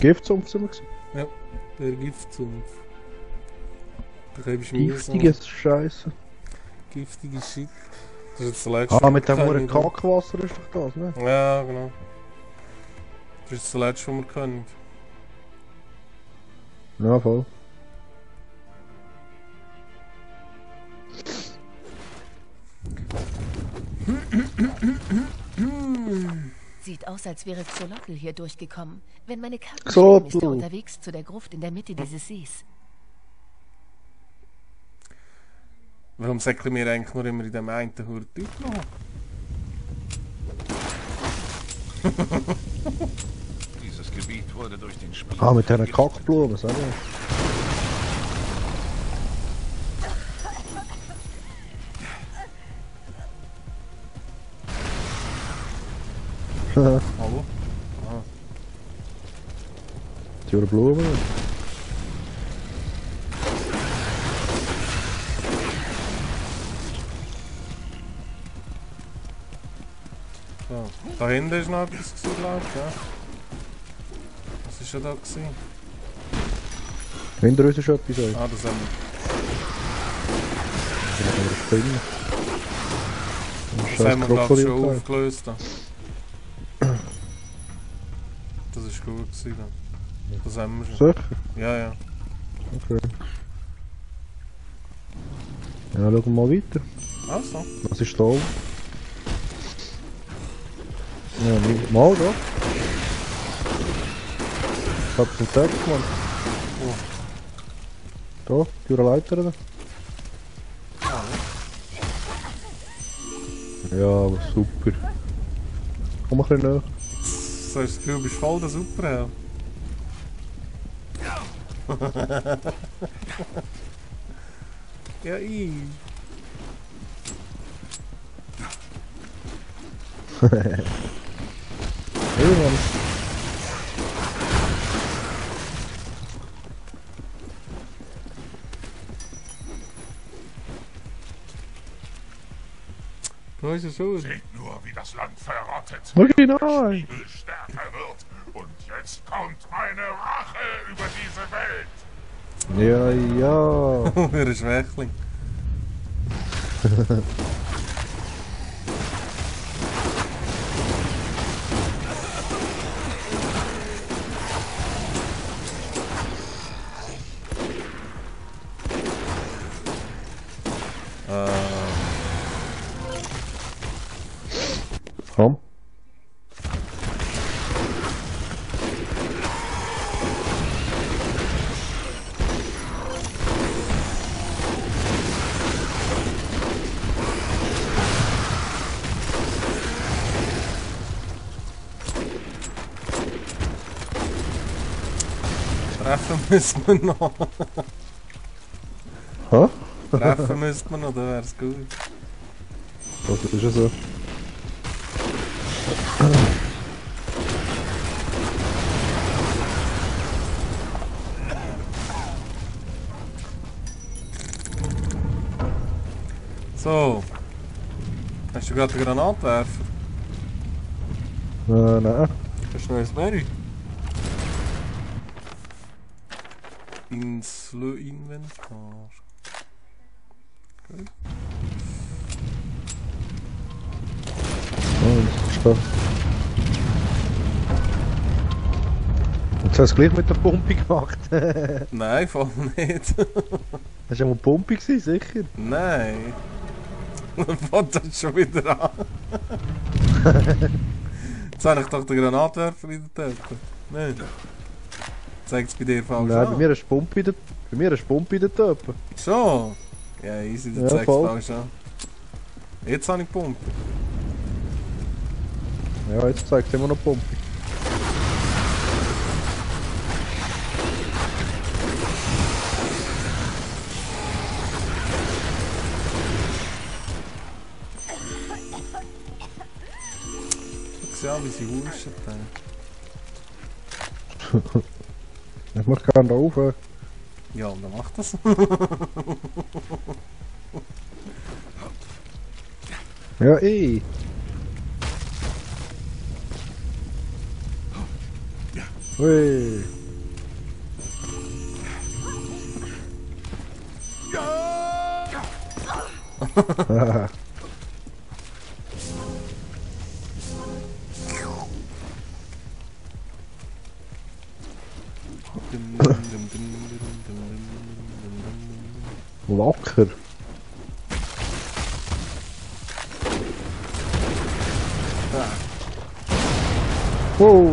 Giftsumpf sind wir gewesen. Ja, der Giftsumpf. Da gibst du mir Giftiges Scheiße. giftige Shit. Das ist jetzt der letzte. Ah, mit dem hohen Kackwasser ist doch das, ne? Ja, genau. Das ist das letzte, was wir können. Ja, voll. Sieht aus, als wäre Xolotl hier durchgekommen. Wenn meine Karten Xolotl. stimmen, ist er unterwegs zu der Gruft in der Mitte dieses Sees. Warum säckeln wir eigentlich nur immer in dem einen Hurt noch? Dieses Gebiet wurde durch den Spiel. Ah, mit diesen Kackblumen, sag ich. Hallo? Ah. Die Blumen. So. Da hinten ist noch etwas gewesen, glaube ich, ja. Was ist schon da gewesen? Hinter uns ist etwas. Ey. Ah, das haben Das haben wir das haben wir glaube ich schon aufgelöst. Da. Das ist gut gewesen. Da. Das haben wir schon. Sicher? Ja, ja. Okay. Ja, schauen wir mal weiter. Also. Was ist da oben? Ja, nicht mal da. Ich hab's entdeckt, Mann. Oh. Da, die Leiter da. Ja, aber super. Komm ein bisschen näher. So hast du das Gefühl, du bist voll der Superheld. Ja, ich. Hey, Mann. Da ist er schon. Seht nur, wie das Land verrottet. Original. Spiegel stärker wird. Und jetzt kommt meine Rache über diese Welt. Ja, ja. Für ein Schwächling. Komm. Treffen müssen wir noch. Hä? Treffen müssten wir noch, dann wär's gut. Das ist ja so. So. Hast du gerade einen Granatwerfer? Nein. Hast du noch ein Menü? Insel-Inventar. Okay. Oh, das ist da. Jetzt hast du es gleich mit der Pumpe gemacht. Nein, voll nicht. Das war ja mal Pumpe, sicher. Nein. Dann fängt das schon wieder an. Jetzt habe ich doch den Granatwerfer in der Töpfe. Nein. Zeigt es bei dir falsch Nein, an? bei mir ist Pumpe in der Töpfe. Schon? Ja, easy, du Ja, zeigst es voll. falsch an. Jetzt habe ich Pumpe. Ja, jetzt zeigt es immer noch Pumpe. Ich sehe an, wie sie huschen. Ich möchte gerne da rauf. Ja, und dann macht das. Ja, Ui. Locker. Wow.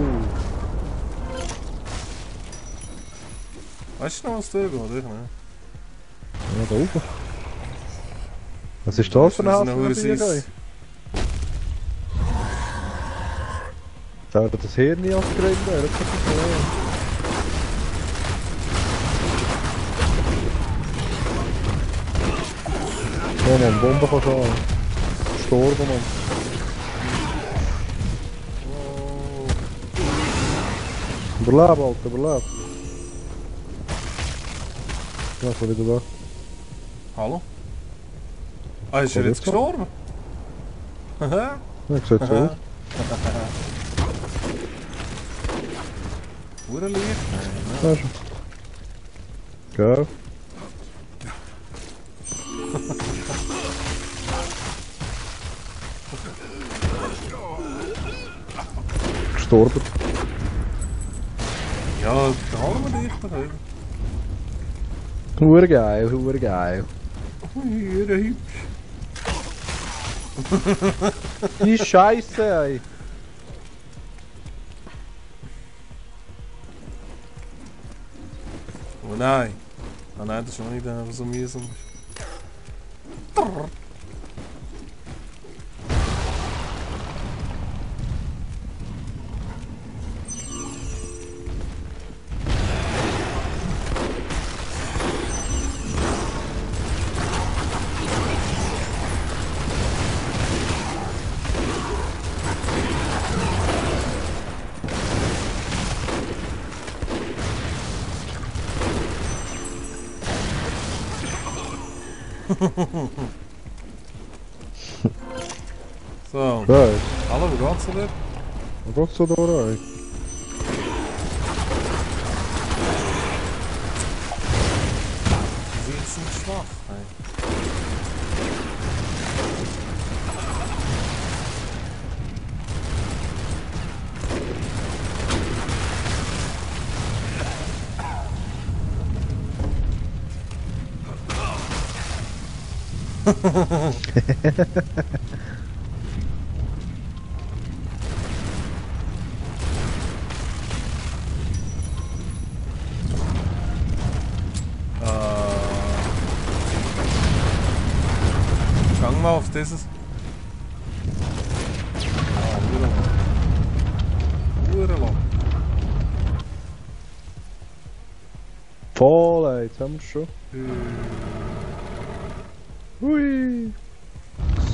Weißt du noch, was da geht, oder? Ne? Ja, da oben. Was ist das für ein Haus? Süß. Da hat das Hirn nicht abgekriegt, das ist kein Problem. Oh Mann, Bombe kannst du an. Gestorben, Mann. Überleben, Alter, überleben. Ja, ich bin wieder da. Hallo? Ah, ist er jetzt gestorben? Haha. Ja, sieht so aus. Hure Licht? Ja, schon. Gell? Gestorben. Ja, da haben wir dich doch eben. Hure geil, hure geil. Hure hübsch. Die Scheiße, ey. Oh nein. Ah nein, das ist noch nicht so mühsam. So. Right. Hallo, wo geht's denn? Wo geht's so da rein? Sie sind schwach. Gang mal auf dieses. Uhrlang. Voll, ey, jetzt haben wir es schon. Hui!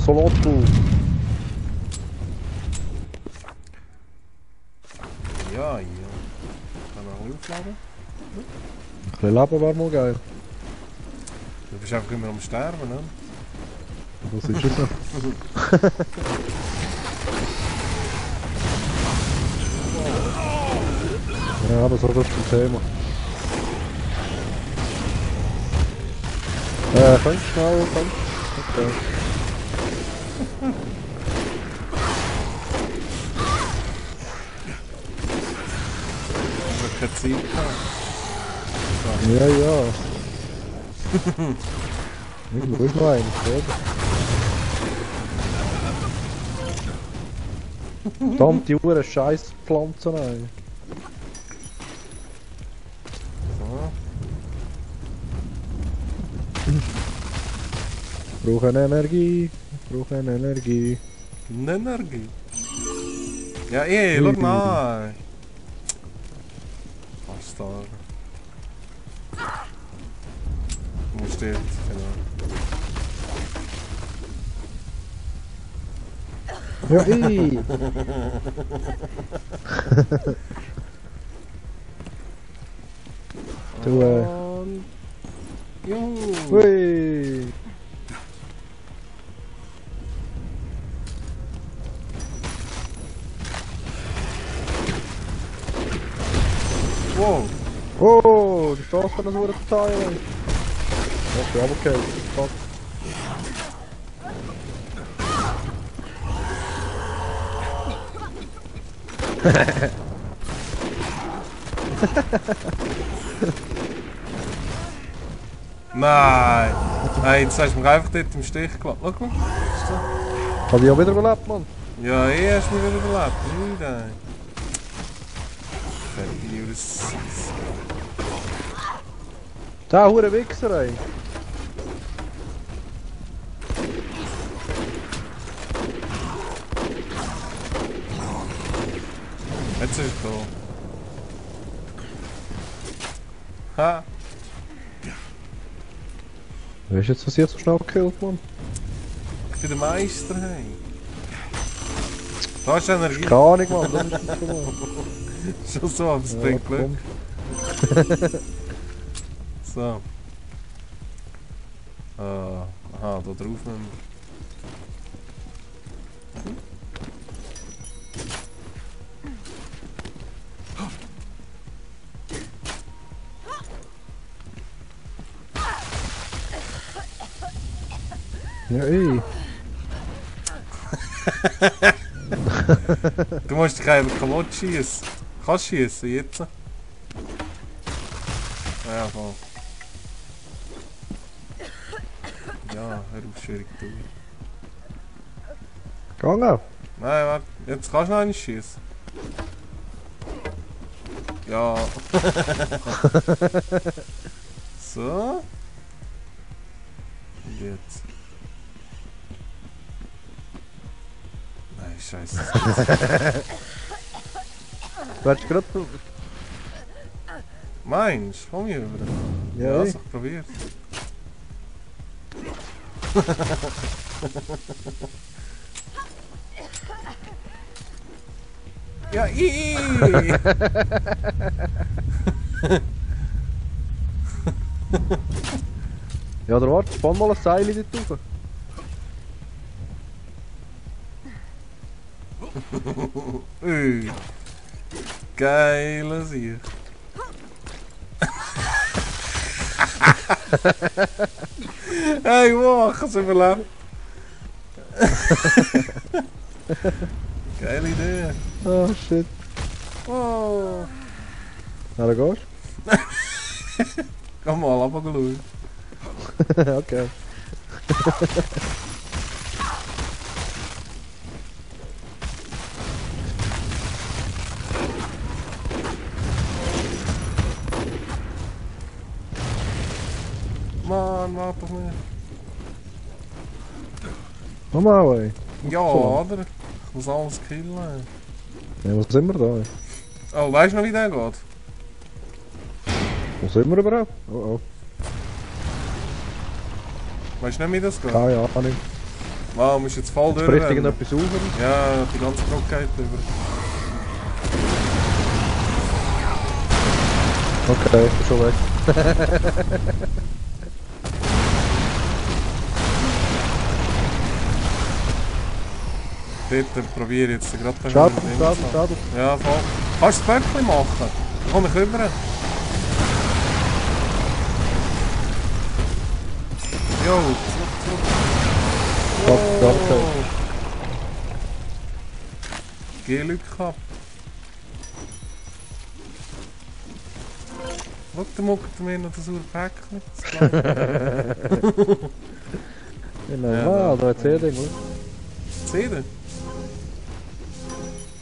Solotl! Ja, hier. Kann man auch aufladen? Ein bisschen Leben wäre mal geil. Du bist einfach immer am Sterben, ne? Das ist es ja. Ja, aber so das zum Thema. Kannst du schnell, kannst du? Okay. Ich hab keine Zeit gehabt. Ja, ja. Irgendwo ist noch eins, oder? Verdammt, die Uhren Scheißpflanzen, ey. So. Ich brauche Energie, ich brauche Energie. Energie. Ja, schau mal. Bastard. Du musst jetzt, genau. Ja, ey! Du, Und... Juhu! hui! Wow. Oh, die Straße kann das wohl teilen. Okay, aber okay. Fuck. Nein! Nein, jetzt hast du mich einfach dort im Stich gelassen. Schau mal. Hat die ja wieder überlebt, Mann. Ja, hast du mich wieder überlebt. Nein. Verdienst. Da, hure Wichser, ey. Jetzt ist er da. Ha! Wer ist jetzt, was jetzt so schnell gekillt, Mann? Ich bin der Meister, hey. Da hast du Energie. Keine Ahnung, Mann, das ist nicht so, Mann. Schon so, aber es bringt Glück. So. Aha, da drauf nehmen. Ja, ey. Du musst dich einfach kaputt schießen. Kannst schießen jetzt? Ja, voll. Ja, hör auf, schwierig durch. Gang auf. Nein, warte, jetzt kannst du noch einen schießen. Ja. So. Und jetzt. Nein, scheiße. Du hättest gerade... Meinst du? Komm hier über. Ja, Ja, ey. so probiert. Ja, Ja, oder warte, spann mal ein Seil in die Taufe. Geile Sieg. Hey, wow, ich hab's überlebt. Geile Idee. Oh, shit. Oh. Na, da gehst Komm mal, aber schauen. du. Okay. Mann, warte doch nicht. Nochmal, ey. Ja, oder? Ich muss alles killen. Ja, wo sind wir da, ey? Oh, weißt du noch, wie der geht? Wo sind wir überhaupt? Oh, oh. Weißt du nicht, wie das geht? Keine Ahnung. Wow, musst jetzt voll Jetzt bricht durchrennen. irgendetwas auf. Ja, die ganze Brücke geht über. Okay, ich bin schon weg. Dort probiere ich jetzt gerade Schade, den schade, Ding zu schade. machen. Ja, voll. Kannst du das Böckchen machen? Komm ich rüber. Jo, zurück. Danke. Geh Glück ab. Schau, der muckt mir noch das Urpäckchen. Ja, normal, da hat CD, oder? CD?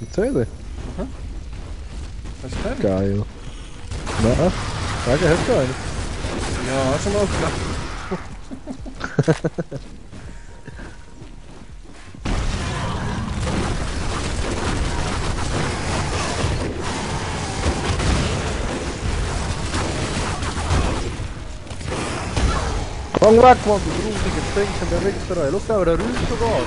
Die CD? Hast du den? Geil. Na, Frage, hast du einen? Ja, hast du mal gedacht. Komm weg, Mann, du grusiger, stinkender Wichser, ey. Schau, der rührt sogar.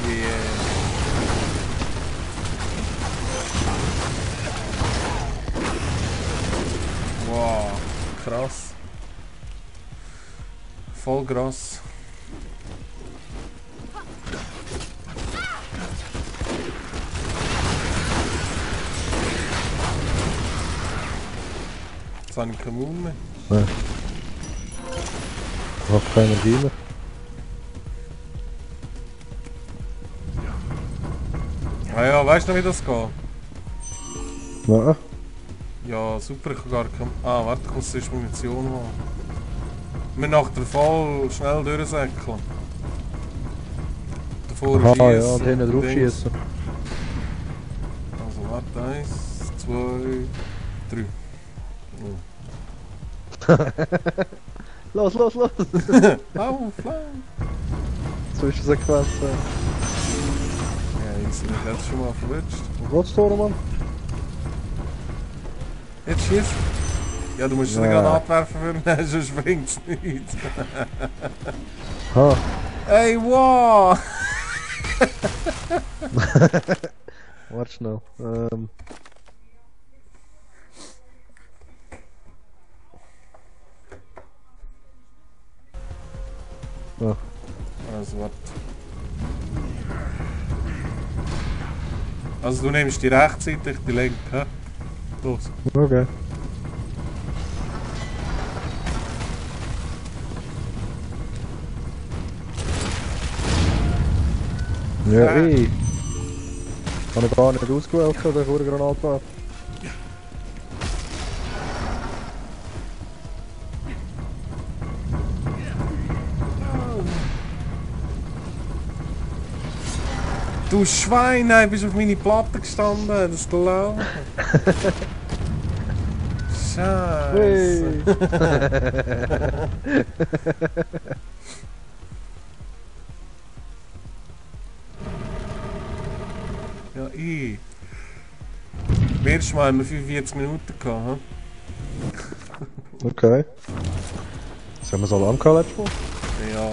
Yeah. Wow, krass. voll krass. Jetzt habe ich keinen Mund mehr. Nein. Ich habe keine Energie mehr. Ah ja, weißt du noch, wie das geht? Nein. Ja, super, ich kann gar kein... Ah, warte, ich muss erst Munition holen. Wir nach der Fall schnell durchsäckeln. Davor Aha, ja, schiessen und hinten drauf Dings. schießen. Also warte, 1, 2, 3. Los, los, los! Au, Flau! Zwischensequenzen. Ja, ich bin jetzt schon mal verwünscht. Wo geht's da, Mann? Jetzt schießt. Ja, du musst Ja. eine Granate werfen für mich, sonst bringt es nichts. Ha. Hey, wow! Warte schnell. Ah. Also, warte. Also, du nimmst die rechte Seite, ich die linke, hä? Los. Okay. Ja, ey. Kann ich gar nicht ausgewählt, oder ich eine Granate werfen. Du Schwein, nein, bist auf meine Platte gestanden, das glaube ich. Scheiße. Ja, ich. Das erste Mal haben wir 45 Minuten gehabt. Okay. Das haben wir so lange gehabt letztes Mal. Ja.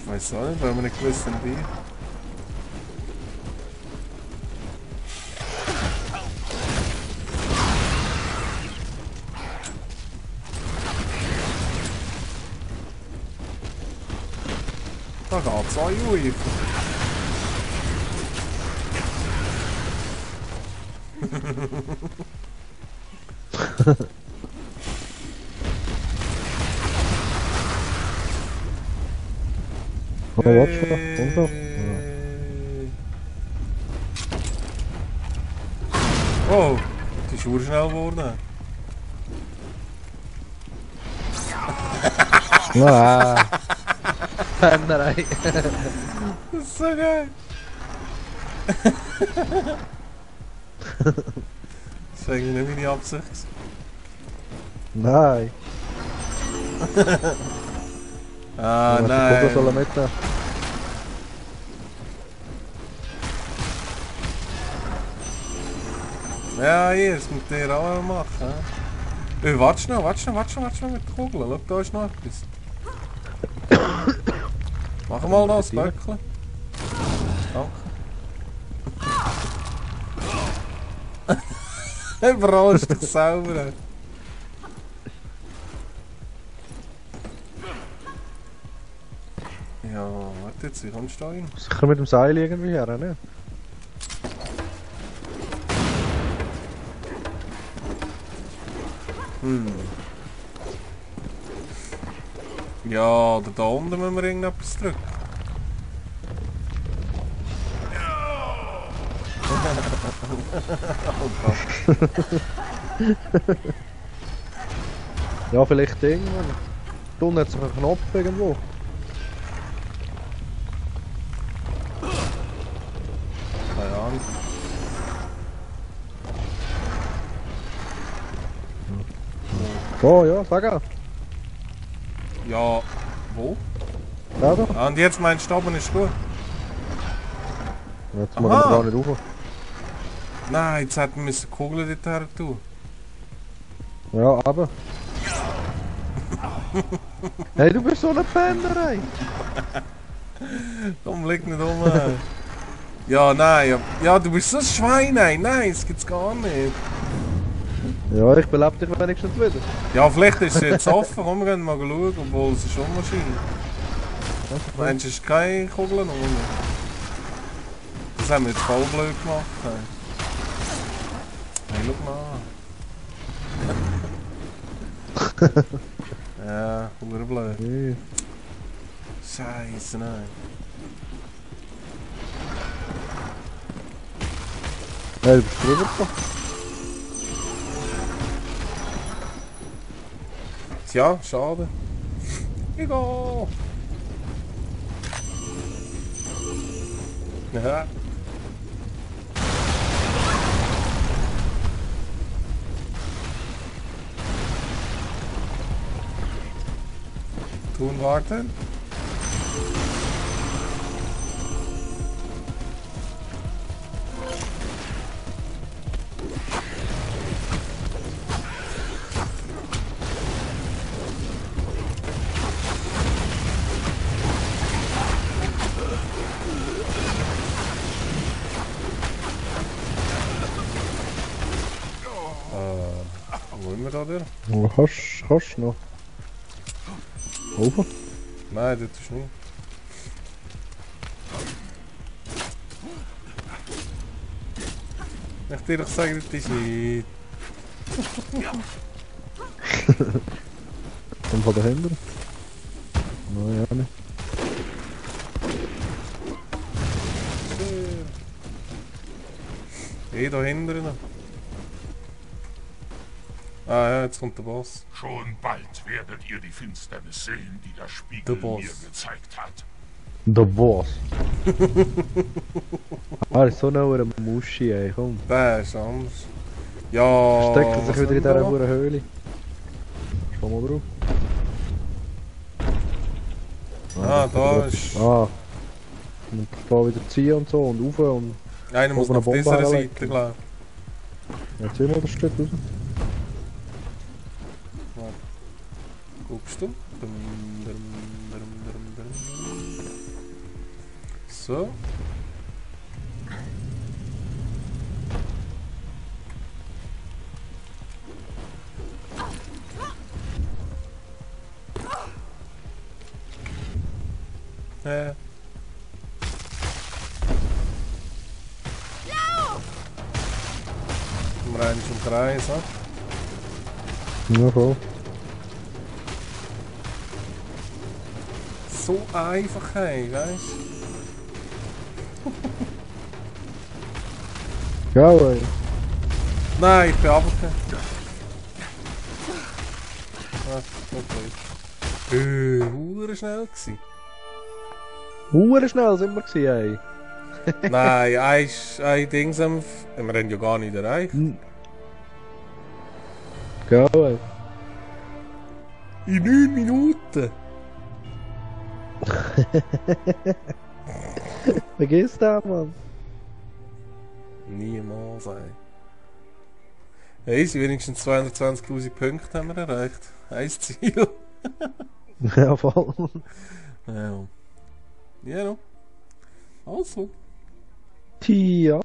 Weiß auch nicht, weil wir nicht gewusst haben, wie. Da geht's an, Jui. Oh, warte schon. Unter. Oh, die ist urschnell geworden. Ah. Pennerei. Das ist so geil. Das ist eigentlich nicht meine Absicht. Nein. Ah, Die nein. Kugel sollen mitnehmen. Ja, hier, das mit dir auch machen. Warte schnell mit der Kugel. Schau, da ist noch etwas. Mach mal das Böckchen. Danke. Überall ist doch sauber. Ja, warte jetzt, wie kommst du da rein? Sicher mit dem Seil irgendwie her, ne? Ja, oder da unten müssen wir irgendetwas drücken. Oh Gott. Ja, vielleicht Ding, Mann. Da unten hat sich ein Knopf irgendwo. Keine Ahnung. Oh ja, sag auch. Ja, wo? Da da. Ah, und jetzt meinst du, oben ist gut? Jetzt muss man Aha. gar nicht rauf. Nein, jetzt hätten wir die Kugel dort her tun. Ja, aber. Hey, du bist so eine Pennerei. Komm, leg nicht um. Ja, nein, ja, du bist so ein Schwein, nein, es gibt's gar nicht. Ja, ich belebe dich wenigstens wieder. Ja, vielleicht ist es jetzt offen, komm, wir gehen mal schauen, obwohl es ist schon wahrscheinlich. Meinst du, es ist keine Kugeln unten? Das haben wir jetzt voll blöd gemacht. Hey, schau mal. Ja, blöd. Nee. Scheiße, nein. Ja, du bist drüber gekommen. Tja, schade. Egal. Ja. Tun warten. Wo sind wir da wieder? Oh, kannst du noch? Oben? Nein, das ist nicht. Ich dir doch sagen, das ist nicht. Und von dahinter? Nein, ja nicht. Da hinten noch. Ah ja, jetzt kommt der Boss. Schon bald werdet ihr die Finsternis sehen, die der Der Spiegel Boss. mir gezeigt hat. Der Boss. Ah, ist so eine Muschi, ey, komm. Der ist anders. Ja. Steckt er sich was wieder in haben wir dieser da? verdammten Höhle. Schau mal drauf. Ah, da ist. Ah. Und da wieder ziehen und so und rauf und... Einer muss oben noch auf eine dieser Bombe Seite, herlegen. glaube Ja, zieh mal das Stück raus. ich. Guckst du? So. Wir rennen zum Kreis, ha? Ja, voll. So einfach, hey, weißt du? Ja, ey. Nein, ich bin runtergefallen. Ah, okay. Hure schnell gsi. Hure schnell sind wir gewesen, ey. Nein, ein Ding haben wir haben ja gar nicht erreicht. Ja, ey. In 9 Minuten. Vergiss das, Mann. Niemals, ey. Hey, sie wenigstens 220.000 Punkte haben wir erreicht. Ein Ziel. Ja, voll. Ja. Ja, no. Also. Tja.